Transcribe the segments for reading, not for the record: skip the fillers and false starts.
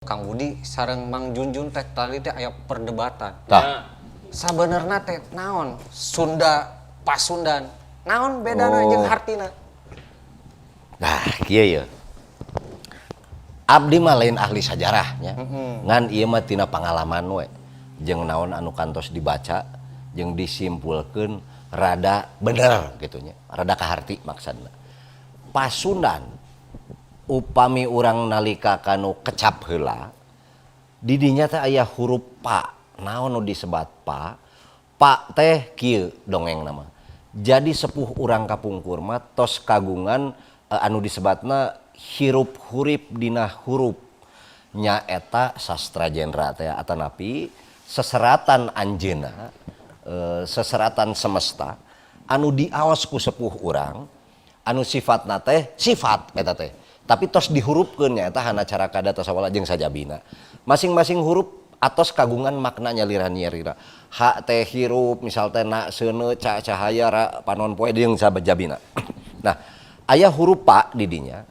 Kang Budi sareng Mang Junjun teh tadi teh aya perdebatan. Tah. Sabenerna teh naon Sunda Pasundan? Naon bedana jeung hartina? Nah, kieu ye. Abdi mah lain ahli sajarahnya. Ngan ieu mah tina pangalaman we. Jeung naon anu kantos dibaca jeung disimpulkeun rada bener gitu nya. Rada kaharti maksudna. Pasundan upami urang nalika kanu kecap heula, didinya teh aya huruf pa. Naon nu disebat pa? Pa teh kieu dongeng nama. Jadi sepuh urang kapungkur mah tos kagungan anu disebatna hirup hurip dina hurup, nyaeta sastra jendra teh atanapi seseratan anjeuna, seseratan semesta anu diaos ku sepuh urang, anu sifatna teh sifat eta teh, tapi tos dihurupkeun, nyaeta hana caraka tasawala jeung sajabina. Masing-masing huruf atos kagungan makna nyalira nyalira. Ha teh hirup misal teh, na seuneu, ca cahaya, ra panon poe jeung sajabina. Nah, aya huruf pa di dinya.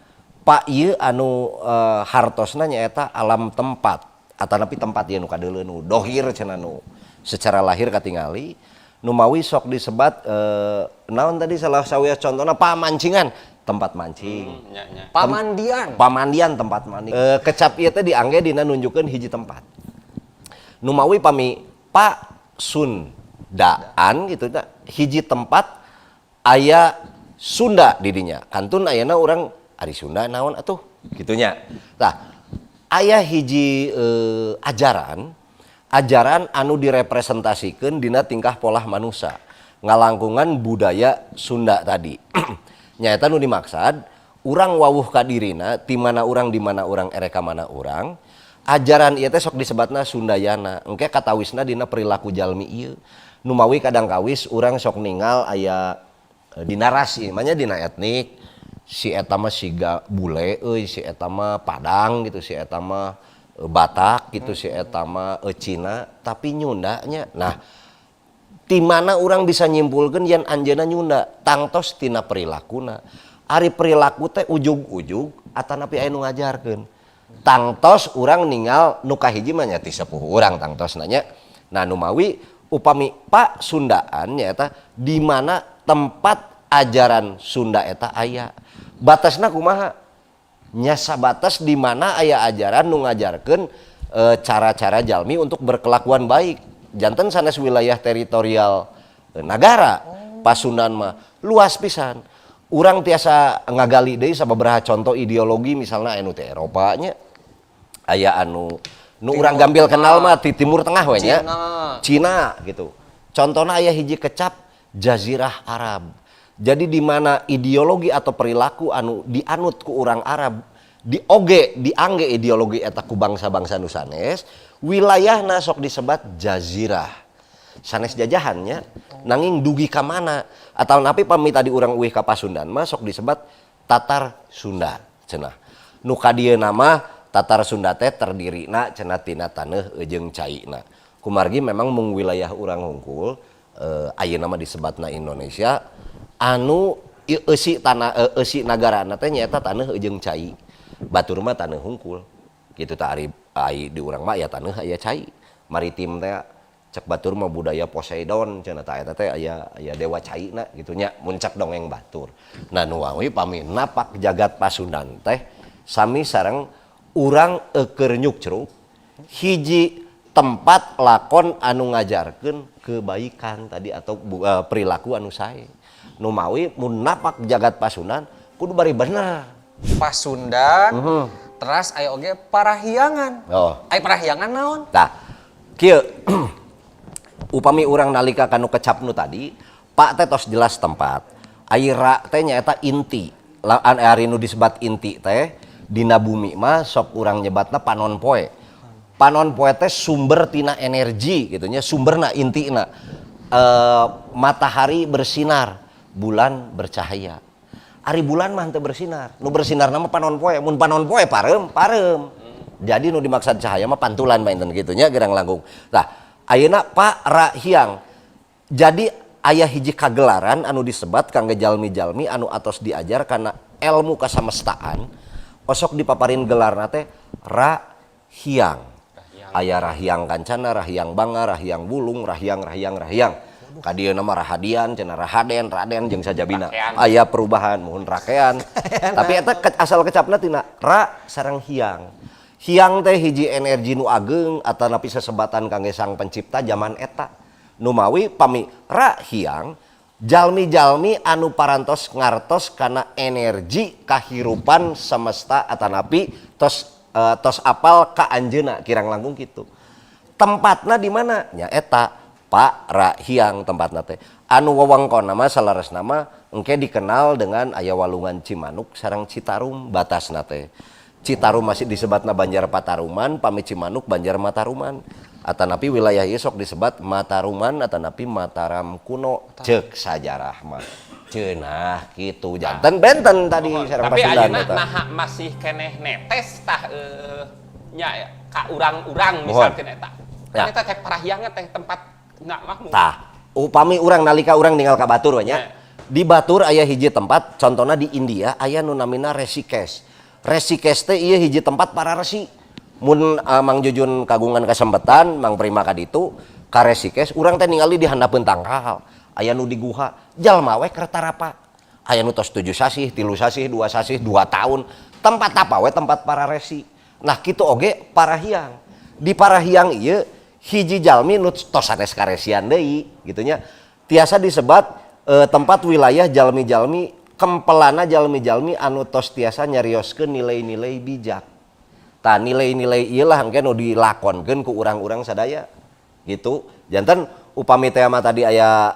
Pa ieu anu hartosna nyaeta alam tempat atanapi tempat ieu nu kadeuleu, nu dohir cenah, nu secara lahir katingali. Numawi sok disebat naon tadi, salah sawios contohna pamancingan, tempat mancing. Nya, nya. Pamandian. Pamandian, tempat mandi. Kecap ieu teh diangge dina nunjukkeun hiji tempat. Numawi pami pa Sundaan gitu tah, hiji tempat aya Sunda di dinya. Kantun ayana urang ari Sunda naon atuh kitu nya. Tah, aya hiji ajaran ajaran anu direpresentasikeun dina tingkah polah manusia ngalangkungan budaya Sunda tadi. Nyaeta nu dimaksad urang wawuh ka dirina, ti mana urang, di mana urang, erek ka mana urang. Ajaran ieu teh sok disebatna Sundayana. Engke katawisna dina perilaku jalmi ieu. Numawi kadang kawis urang sok ningal aya dina ras ieu mah nya, dina etnik, si eta mah siga bule euy, si eta mah Padang gitu, si eta mah Batak gitu, si eta mah Cina tapi Nyunda nya. Nah, ti mana urang bisa nyimpulkeun yen anjeunna Nyunda? Tangtos tina perilakuna. Ari perilaku teh ujug-ujug atanapi aya nu ngajarkeun. Tangtos urang ningal nu kahiji mah nya ti sepuh urang tangtos nanya. Nah, numawi upami pa Sundaan nyaeta di mana tempat ajaran Sunda eta aya. Batasna kumaha? Nya sabatas di mana aya ajaran nu ngajarkeun cara-cara jalmi untuk berkelakuan baik. Janten sanes wilayah teritorial nagara. Pasundan mah luas pisan. Urang tiasa ngagali deui sababaraha contoh ideologi, misalnya anu ti Eropa nya. Aya anu nu urang gampil kenal mah ti Timur Tengah we nya. Cina. Cina gitu. Contohnya aya hiji kecap Jazirah Arab. Jadi di mana ideologi atau perilaku anu dianut ku urang Arab dioge diangge ideologi eta ku bangsa-bangsa nu sanes, wilayahna sok disebat jazirah. Sanes jajahannya, nanging dugi ka mana atau napi pami tadi urang uih ka Pasundan mah sok disebat Tatar Sunda cenah. Nu ka dieu nama Tatar Sunda teh terdirina cenah tina taneuh jeung caina. Kumargi memang mung wilayah urang hungkul, ayeuna mah disebatna Indonesia, anu eusi tanah, eusi nagarana teh nyaeta taneuh jeung cai. Batur mah taneuh hungkul. Gitu tah, ari ai di urang mah aya taneuh, aya cai. Maritim teh cek batur mah budaya Poseidon cenah, tah eta teh aya aya dewa caina gitu nya mun cek dongeng batur. Nah, numawi pami napak jagat Pasundan teh sami sareng urang eukeur nyukcruk hiji tempat lakon anu ngajarkeun kebaikan tadi atau perilaku anu sae. Numawi mun napak jagat Pasundan kudu bari bener. Pasundan, teras aya oge Parahyangan. Oh. Aya Parahyangan naon? Tah, kieu, upami urang nalika kanu kecap nu tadi, pa teh tos jelas tempat. Ai ra teh nyaeta inti. Ari nu disebat inti teh dina bumi mah sok urang nyebatna panon poe. Panon poe teh sumber tina energi gitu nya, sumberna, intina. Matahari bersinar, bulan bercahaya. Ari bulan mah teu bersinar. Nu bersinar nama panon poe. Mun panon poe pareum, pareum. Jadi nu dimaksud cahaya mah pantulan mainten gitu nya gerang langkung. Nah, ayeuna Pa Ra Hyang. Jadi aya hiji kagelaran anu disebat kangge jalmi-jalmi anu atos diajar karena ilmu kasamestaan. Osok dipaparin gelarna teh Ra Hyang. Aya Rahyang Kancana, Rahyang Bangga, Rahyang Bulung, Rahyang, Rahyang, Rahyang. Ka dieu mah Rahadian, cenah Rahaden, Raden jeung sajabina. Rakean. Aya perubahan, muhun rakean. Tapi eta asal kecapna tina ra sareng hyang. Hyang teh hiji energi nu ageng atanapi sesebatan kangge sang pencipta zaman eta. Numawi pami ra hyang, jalmi-jalmi anu parantos ngartos kana energi kahirupan semesta atanapi tos apal ka anjeunna, kirang langkung kitu. Tempatna di mana? Nya eta Pak Ra Hyang tempatna teh. Anu wewengkonna mah saleresna mah engke dikenal dengan aya walungan Cimanuk sareng Citarum batasna teh. Citarum masih disebatna Banjar Pataruman, pami Cimanuk Banjar Mataruman. Atanapi wilayah ieu sok disebat Mataruman atanapi Mataram kuno ceuk sajarah mah. Cenah kitu, janten benten tadi sareng Tapi Pasundan ayeuna eta. Naha masih keneh netes tah nya ka urang-urang Mohon. Misalkan eta. Ya. Kan eta teh Parahyangan teh tempat nak mah. Tah, upami urang nalika urang ninggal ka batur we nya. Ya. Di batur aya hiji tempat, contohna di India aya nu namina Rishikesh. Rishikesh teh ieu hiji tempat para resi. Mun Mang Jujun kagungan kesempatan, Mang Prima ka ditu ka Rishikesh, urang teh ningali di handapeun tangkal. Aya nu di guha, jalma we keur tarapa. Aya nu tos 7 sasih, 3 sasih, 2 sasih, 2 tahun. Tempat apa we tempat para resi. Nah, kitu oge Parahyang. Di Parahyang ieu hiji jalmi nu tos sanes karesian deui gitu nya. Tiasa disebat tempat wilayah jalmi-jalmi kempelana jalmi-jalmi anu tos tiasa nyarioskeun nilai-nilai bijak. Tah, nilai-nilai ieu lah engke nu dilakonkeun ku urang-urang sadaya gitu. Janten upami teh mah tadi aya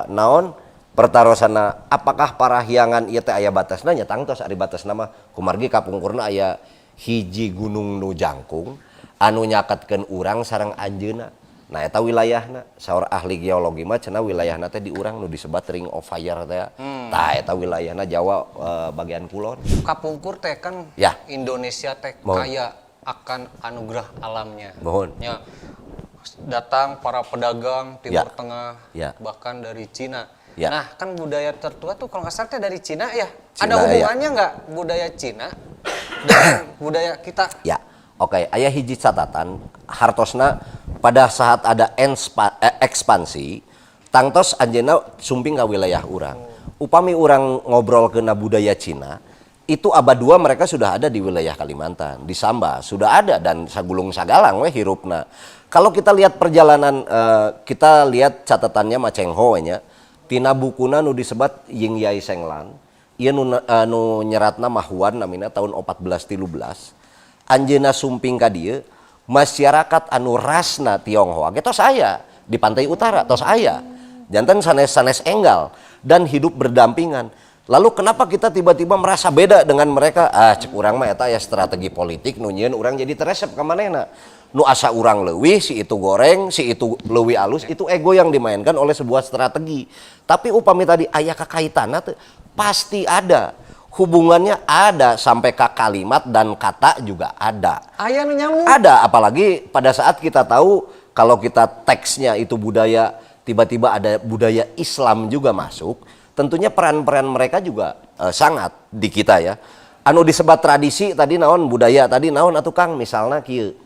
naon pertarosana, apakah parahyangan ieu teh aya batasna? Nya tangtos ari batasna mah kumargi kapungkurna aya hiji gunung nu jangkung anu nyaketkeun urang sareng anjeunna. Nah, eta wilayahna saur ahli geologi mah cenah wilayahna teh di urang nu disebat Ring of Fire teh. Tah, eta wilayahna Jawa bagian kulon. Kapungkur teh kan Indonesia teh Mohon. Kaya akan anugerah alamnya. Mohon. Ya. Datang para pedagang Timur Tengah, bahkan dari Cina. Nah, kan budaya tertua tuh kalau nggak salah teh dari Cina ya. Cina, Ada ya. Hubungannya nggak budaya Cina dengan budaya kita? Ya, oke. Aya hiji catatan, hartosna pada saat ada ekspansi, tangtos anjeunna sumping ka wilayah urang. Upami urang ngobrol kena budaya Cina, itu abad 2 mereka sudah ada di wilayah Kalimantan, di Samba sudah ada dan sagulung sagalang we hirupna. Kalau kita lihat perjalanan, kita lihat catatannya Ma Cheng Ho nya, tina bukuna nu disebat Ying Yai Senglan, ieu nu nyeratna Mahuan namina tahun 1413. Anjeunna sumping ka dieu, masyarakat anu rasna Tionghoa ge tos aya di pantai utara, tos aya. Janten sanes-sanes enggal dan hidup berdampingan. Lalu kenapa kita tiba-tiba merasa beda dengan mereka? Ah, cek urang mah eta ya strategi politik nu nyieun urang jadi teresep ka manehna. Nu asa urang leuwih, si itu goreng, si itu leuwih alus, itu ego yang dimainkan oleh sebuah strategi. Tapi upami tadi aya kakaitanna teu, pasti ada. Hubungannya ada sampai ke kalimat dan kata juga ada. Aya nu nyambung. Ada, apalagi pada saat kita tahu kalau kita teksnya itu budaya, tiba-tiba ada budaya Islam juga masuk, tentunya peran-peran mereka juga sangat di kita ya. Anu disebat tradisi tadi naon, budaya tadi naon atuh Kang, misalnya kieu.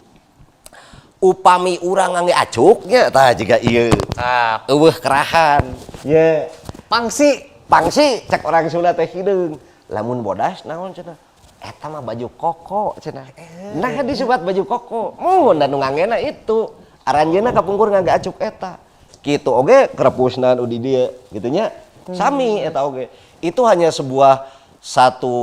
Upami urang ngangge acuk nya tah jiga ieu. Tah. Euweuh kerahan. Nya. Pangsi. Pangsi cek orang Sunda teh hideung. Lamun bodas naon cenah? Eta mah baju koko cenah. Nah, disebat baju koko. Mun dan nu nganggena itu. Aranjeunna kapungkur ngangge acuk eta. Kitu oge krepusna nu di dieu gitu nya. Sami eta oge. Itu hanya sebuah satu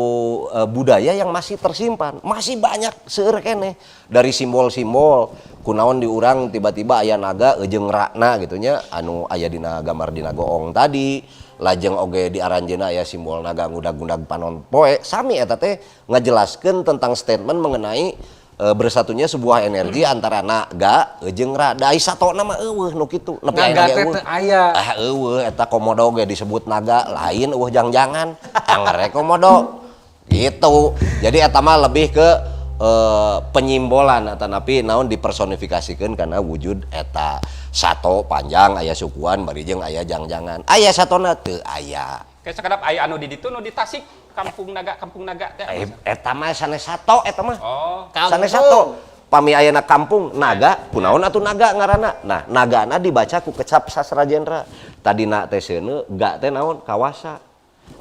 budaya yang masih tersimpan, masih banyak seueur keneh dari simbol-simbol kunaon di urang tiba-tiba aya naga jeung rakna gitu nya, anu aya dina gambar dina goong tadi, lajeng oge di aranjeuna aya simbol naga ngudag-ngudag panon poe. Sami eta teh ngajelaskeun tentang statement mengenai bersatunya sebuah energi antara naga jeung ra. Da ai satona mah euweuh nu kitu. Nepi Naga ayeuna ge teh euweuh. Teu aya. Ah, euweuh eta komodo ge disebut naga, lain euweuh jangjangan. Angger komodo. Gitu. Jadi eta mah lebih ke penyimbolan atanapi naon dipersonifikasikeun karena wujud eta sato panjang aya sukuan bari jeung aya jangjangan. Aya satona teu aya. Kayak sakedap aya anu di ditu nu di Tasik, Kampung Naga teh. Eh, eta mah sanes sato eta mah. Oh. Sanes sato. Pami ayana kampung naga, kunaon atuh naga ngaranna? Nah, nagana dibaca ku kecap sastra jendra. Tadina teh seuneu, ga teh naon? Kawasa.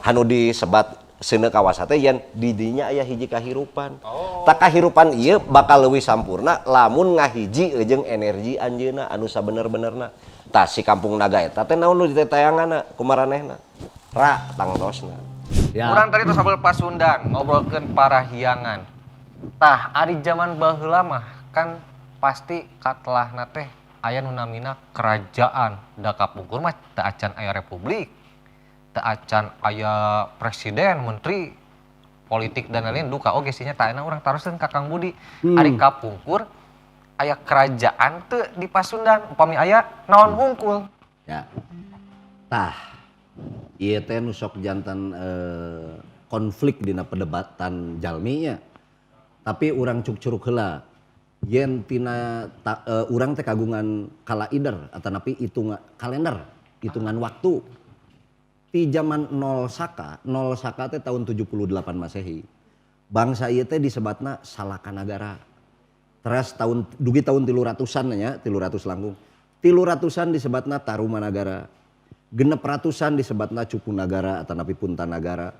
Anu disebat seuneu kawasa teh yen di dinya aya hiji kahirupan. Tah, kahirupan ieu bakal leuwih sampurna lamun ngahiji jeung energi anjeunna anu sabener-benerna. Tah, si kampung naga eta teh naon nu ditetayanganna ku maranehna? Ra tangtosna. Ya. Urang tadi tuh sambil Pasundan ngobrolkeun parahyangan. Tah, ari zaman baheula mah kan pasti katelahna teh aya nu namina kerajaan. Da kapungkur mah teu acan aya republik. Teu acan aya presiden, menteri, politik dan lain-lain duka oge sih nya. Tah, ayeuna urang taroskeun ka Kang Budi. Ari kapungkur aya kerajaan teu di Pasundan? Upami aya, naon hungkul? Ya. Tah, ieu teh nu sok janten konflik dina perdebatan jalmi nya. Tapi urang cuk curug heula. Yen tina urang teh kagungan kalaider atanapi hitungan kalender, hitungan waktu. Ti zaman 0 Saka, 0 Saka teh tahun 78 Masehi. Bangsa ieu teh disebatna Salakanagara. Teras tahun dugi tahun 300-an nya, 300 langkung. 300-an disebatna Tarumanagara. 600-an disebatna Cupunagara atanapi Puntanagara.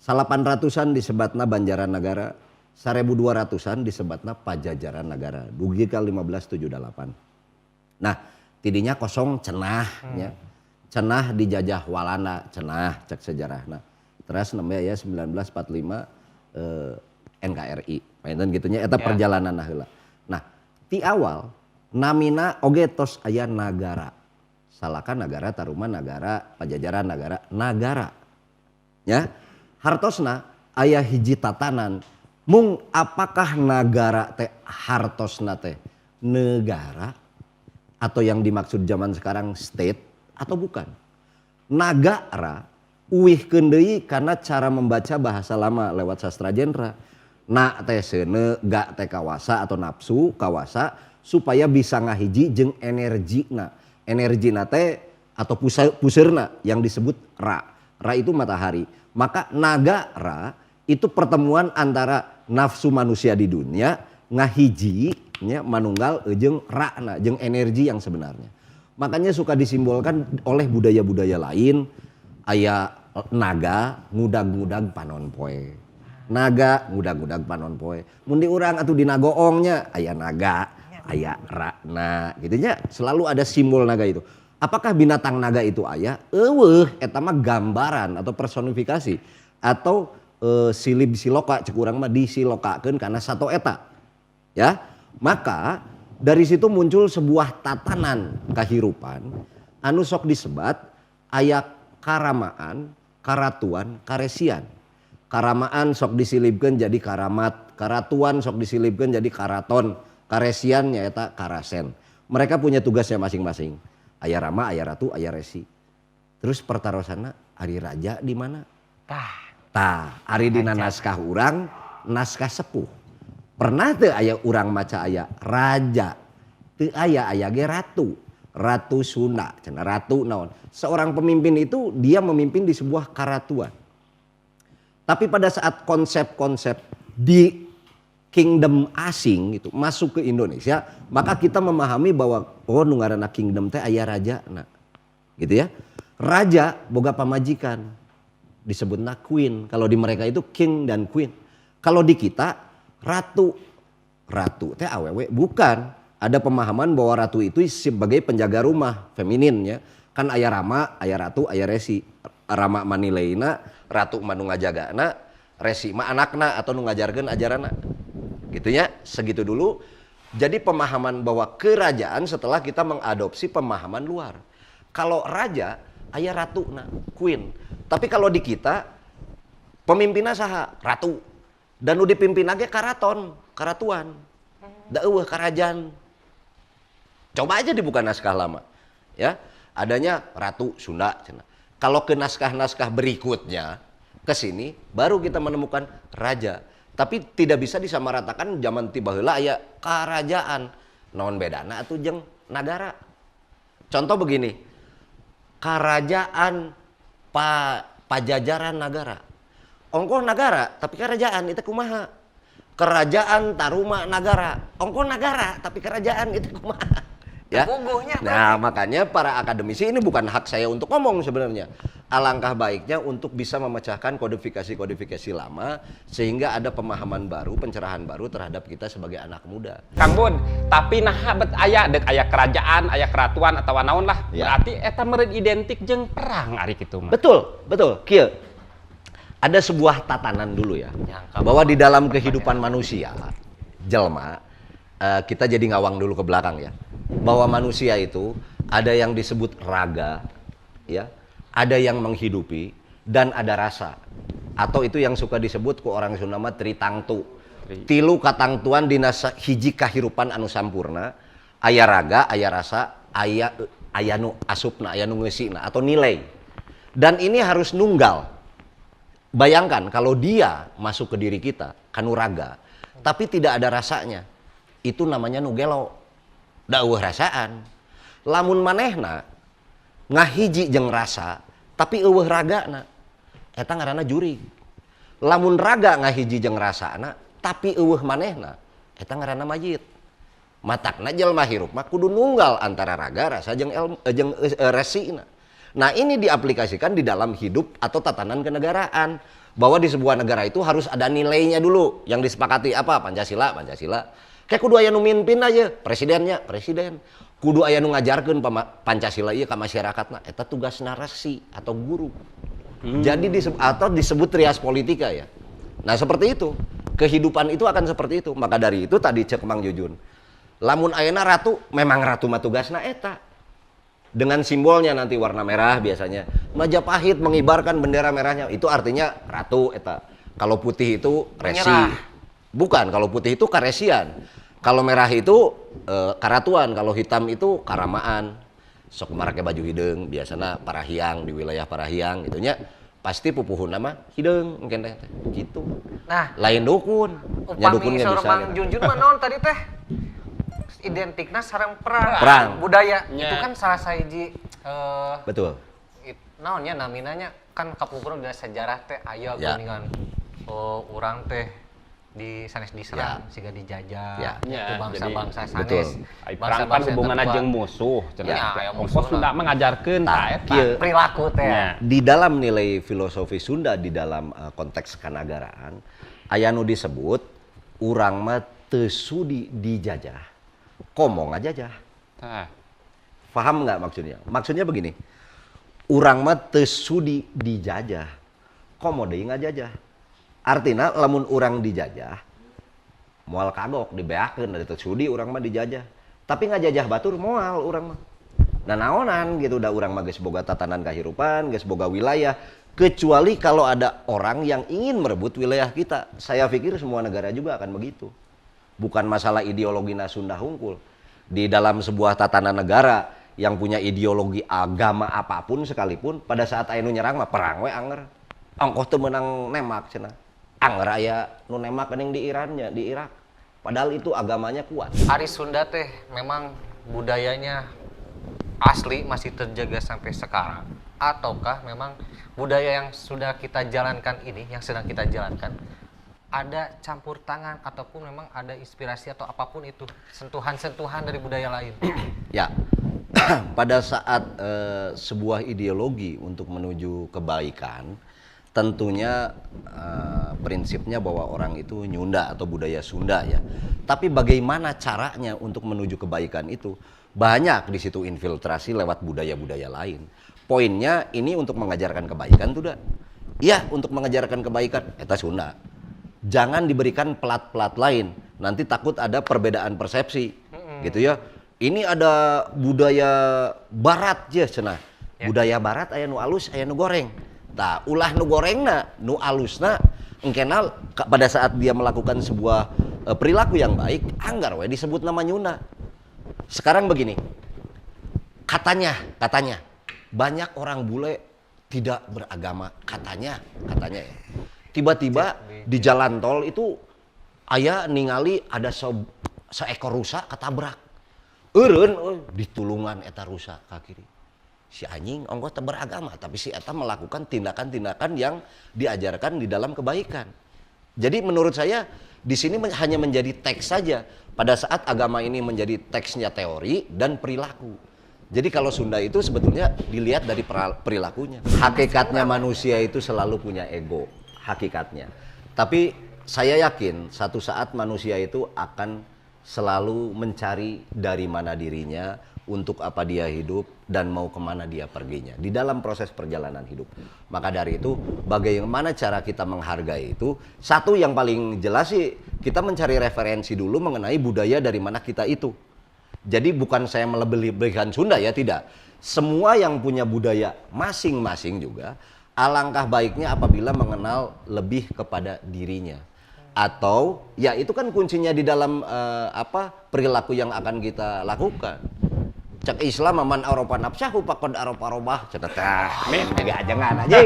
800-an disebatna Banjaranagara. 1200-an disebatna Pajajaran Nagara. Dugi ka 1578. Nah, tidinya kosong cenah nya. Cenah dijajah Walanda, cenah cek sejarahna. Terus namanya ya 1945 NKRI. Panginten gitu nya eta perjalanan heula. Nah, ti awal namina oge tos aya nagara. Salaka nagara, Taruma nagara, Pajajaran nagara, nagara. Ya. Hartosna aya hiji tatanan. Mung apakah nagara teh hartosna teh negara atau yang dimaksud zaman sekarang state atau bukan? Nagara uihkeun deui karena cara membaca bahasa lama lewat sastra jendra. Na teh seuneu, ga teh kawasa atau nafsu, kawasa supaya bisa ngahiji jeung energina. Energina teh atau puseurna yang disebut ra. Ra itu matahari. Maka nagara itu pertemuan antara nafsu manusia di dunia ngahiji nya manunggal jeung rana jeung energi yang sebenarnya. Makanya suka disimbolkan oleh budaya-budaya lain aya naga ngudag-ngudag panon poe. Naga ngudag-ngudag panon poe. Mun di urang atuh dina goongnya aya naga, aya rana gitu nya, selalu ada simbol naga itu. Apakah binatang naga itu aya? Euweuh, eta mah gambaran atau personifikasi atau silib siloka cek urang mah disilokakeun karena satu eta. Ya, maka dari situ muncul sebuah tatanan kehidupan anu sok disebat aya karamaan, karatuan, karesian. Karamaan sok disilibkeun jadi karamat, karatuan sok disilibkeun jadi karaton, karesian nyaeta karasen. Mereka punya tugasnya masing-masing. Aya rama, aya ratu, aya resi. Terus pertarosanna ari raja di mana? Tah. Tah, ari dina naskah urang, naskah sepuh. Pernah teu aya urang maca aya raja? Teu aya, aya ge ratu. Ratu Sunda, cenah ratu naon. Seorang pemimpin itu dia memimpin di sebuah karatuan. Tapi pada saat konsep-konsep di kingdom asing itu masuk ke Indonesia, maka kita memahami bahwa oh, nu ngaranna kingdom teh aya raja, nah, gitu ya. Raja boga pamajikan, disebutna queen. Kalau di mereka itu king dan queen. Kalau di kita ratu, ratu teh awewe bukan. Ada pemahaman bahwa ratu itu sebagai penjaga rumah, feminin ya. Kan aya rama, aya ratu, aya resi. Rama manileina, ratu mah nu ngajagana, resi mah anakna atau nu ngajarkeun ajaranna. Gitu ya, segitu dulu. Jadi pemahaman bahwa kerajaan setelah kita mengadopsi pemahaman luar. Kalau raja, aya ratu nah, queen. Tapi kalau di kita pemimpinnya saha? Ratu. Dan nu dipimpin ge karaton, karatuan. Da euweuh kerajaan. Coba aja dibuka naskah lama. Ya, adanya Ratu Sunda cenah. Kalau ke naskah-naskah berikutnya ke sini baru kita menemukan raja. Tapi tidak bisa disamaratakan zaman ti baheula aya kerajaan. Naon bedana atuh jeung nagara? Contoh begini. Kerajaan Pajajaran Nagara. Ongkoh nagara tapi kerajaan itu kumaha? Kerajaan Taruma Nagara. Ongkoh nagara tapi kerajaan itu kumaha? Ya. Puguhnya. Nah, makanya para akademisi, ini bukan hak saya untuk ngomong sebenarnya. Alangkah baiknya untuk bisa memecahkan kodifikasi-kodifikasi lama sehingga ada pemahaman baru, pencerahan baru terhadap kita sebagai anak muda. Kang Bun, tapi nah bet aya dek aya kerajaan, aya keratuan atau naon lah. Ya. Berarti eta meureun identik jeung perang ari kitu mah. Betul, betul. Kieu. Ada sebuah tatanan dulu ya. Nyangka Bahwa di dalam kehidupan manusia, jelma, kita jadi ngawang dulu ke belakang ya. Bahwa manusia itu ada yang disebut raga, ya, ada yang menghidupi dan ada rasa. Atau itu yang suka disebut ku orang Sunda mah tritangtu. Tilu katangtuan dina hiji kahirupan anu sampurna, aya raga, aya rasa, aya aya nu asupna, aya nu ngeusina atau nilai. Dan ini harus nunggal. Bayangkan kalau dia masuk ke diri kita, kanu raga, tapi tidak ada rasanya. Itu namanya nu gelo. Da euweuh rasaan. Lamun manehna ngahiji jeung rasa, tapi euweuh ragana, eta ngaranna jurig. Lamun raga ngahiji jeung rasana, tapi euweuh manehna, eta ngaranna mayit. Matakna jelma hirup mah kudu nunggal antara raga, rasa jeung ilmu, jeung resina. Nah, ini diaplikasikan di dalam hidup atau tatanan kenegaraan. Bahwa di sebuah negara itu harus ada nilainya dulu yang disepakati apa? Pancasila, Pancasila. Kayak kudu aya nu mimpin aja, presidennya, presiden. Kudu aya nu ngajarkeun Pancasila ieu ka masyarakatna, eta tugas narasi atau guru. Jadi atau disebut trias politika ya. Nah, seperti itu. Kehidupan itu akan seperti itu. Maka dari itu tadi cek Mang Jujun. Lamun ayeuna ratu, memang ratu mah tugasna eta. Dengan simbolnya nanti warna merah biasanya. Majapahit mengibarkan bendera merahnya, itu artinya ratu eta. Kalau putih itu resi. Menyerah. Bukan, kalau putih itu karesian. Kalau merah itu karatuan, kalau hitam itu karamaan. Sok marake baju hideung, biasanya Parahiang, di wilayah Parahiang gitu nya. Pasti pupuhuna mah hideung mungkin teh gitu. Nah, lain dukun. Nya upami dukun ge saur bisa Mang gitu. Junjun mah naon tadi teh? Identikna sareng perang. Perang. Budaya. Nya. Itu kan salah sahiji naon nya namina nya, kan kapungkur dina sejarah teh aya geuningan, oh, urang teh di sanes diserang siga dijajah Ya, ku bangsa-bangsa jadi- sanes. Ai perang kan Bangsa-bangsa hubunganna tertua. jeung musuh cenah. Ya, aya Ongkos musuhna. Sunda mah ngajarkeun Tah, tah eta. kieu. Perilaku teh. Nya. Di dalam nilai filosofi Sunda di dalam konteks kanagaraan aya nu disebut urang mah teu sudi dijajah komo ngajajah. Tah. Paham nggak maksudnya? Maksudnya begini, urang mah teu sudi dijajah komo deui ngajajah. Artinya lamun urang dijajah moal kagok dibeakeun dari teu sudi urang mah dijajah, tapi ngajajah batur moal urang mah. Nah, naonan gitu, udah urang mah geus boga tatanan kehidupan, geus boga wilayah, kecuali kalau ada orang yang ingin merebut wilayah kita. Saya pikir semua negara juga akan begitu. Bukan masalah ideologi Sunda hungkul. Di dalam sebuah tatanan negara yang punya ideologi agama apapun sekalipun, pada saat aya nu nyerang mah perang we anger. Ongkoh teu meunang nembak cenah. Anger aya nu nembak geuning di Irannya, di Irak. Padahal itu agamanya kuat. Ari Sunda teh memang budayanya asli masih terjaga sampai sekarang, ataukah memang budaya yang sudah kita jalankan ini, yang sedang kita jalankan, ada campur tangan ataupun memang ada inspirasi atau apapun itu, sentuhan-sentuhan dari budaya lain? Ya, pada saat sebuah ideologi untuk menuju kebaikan, tentunya prinsipnya bahwa orang itu nyunda atau budaya Sunda ya. Tapi bagaimana caranya untuk menuju kebaikan itu? Banyak di situ infiltrasi lewat budaya-budaya lain. Poinnya ini untuk mengajarkan kebaikan tuh dah. Iya, untuk mengajarkan kebaikan, eta Sunda. Jangan diberikan pelat-pelat lain. Nanti takut ada perbedaan persepsi. Gitu ya. Ini ada budaya barat ya cenah. Budaya barat aya nu alus, aya nu goreng. Tah, ulah nu gorengna, nu alusna engkena pada saat dia melakukan sebuah perilaku yang baik, anggar we disebut nama Nyunda. Sekarang begini. Katanya, katanya banyak orang bule tidak beragama, katanya, katanya ya. Tiba-tiba di jalan tol itu aya ningali ada seekor rusa ketabrak. Eureun euy, ditulungan eta rusa ka kiri. Si anjing ongkoh teu beragama, tapi si eta melakukan tindakan-tindakan yang diajarkan di dalam kebaikan. Jadi menurut saya di sini hanya menjadi teks saja. Pada saat agama ini menjadi teksnya teori dan perilaku. Jadi kalau Sunda itu sebetulnya dilihat dari perilakunya. Hakikatnya manusia itu selalu punya ego, hakikatnya. Tapi saya yakin satu saat manusia itu akan selalu mencari dari mana dirinya, untuk apa dia hidup, dan mau kemana dia perginya di dalam proses perjalanan hidup. Maka dari itu, bagaimana cara kita menghargai itu? Satu yang paling jelas sih, kita mencari referensi dulu mengenai budaya dari mana kita itu. Jadi bukan saya melebih-lebihkan Sunda ya, tidak. Semua yang punya budaya masing-masing juga, alangkah baiknya apabila mengenal lebih kepada dirinya. Atau ya itu kan kuncinya di dalam apa, perilaku yang akan kita lakukan. Cek Islam, man arofa nafsahu faqad arofa robbah. Cenah tah. Amin. Agak jangan aja.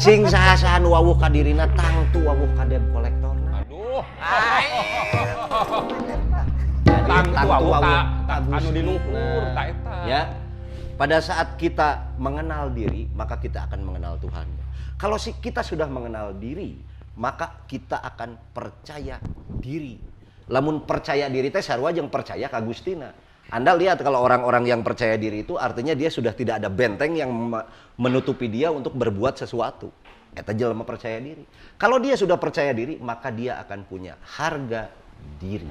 Sing saha-saha nu wawuh ka dirina tangtu wawuh ka debt kolektorna. Aduh. Jadi Tangtu wawuh wawuh ka anu di luhur, Nah, ta eta. ya. Pada saat kita mengenal diri, maka kita akan mengenal Tuhan. Kalau si kita sudah mengenal diri, maka kita akan percaya diri. Lamun percaya diri teh sarua jeung percaya ka Gustina. Anda lihat kalau orang-orang yang percaya diri itu artinya dia sudah tidak ada benteng yang menutupi dia untuk berbuat sesuatu. Eta jelema percaya diri. Kalau dia sudah percaya diri, maka dia akan punya harga diri.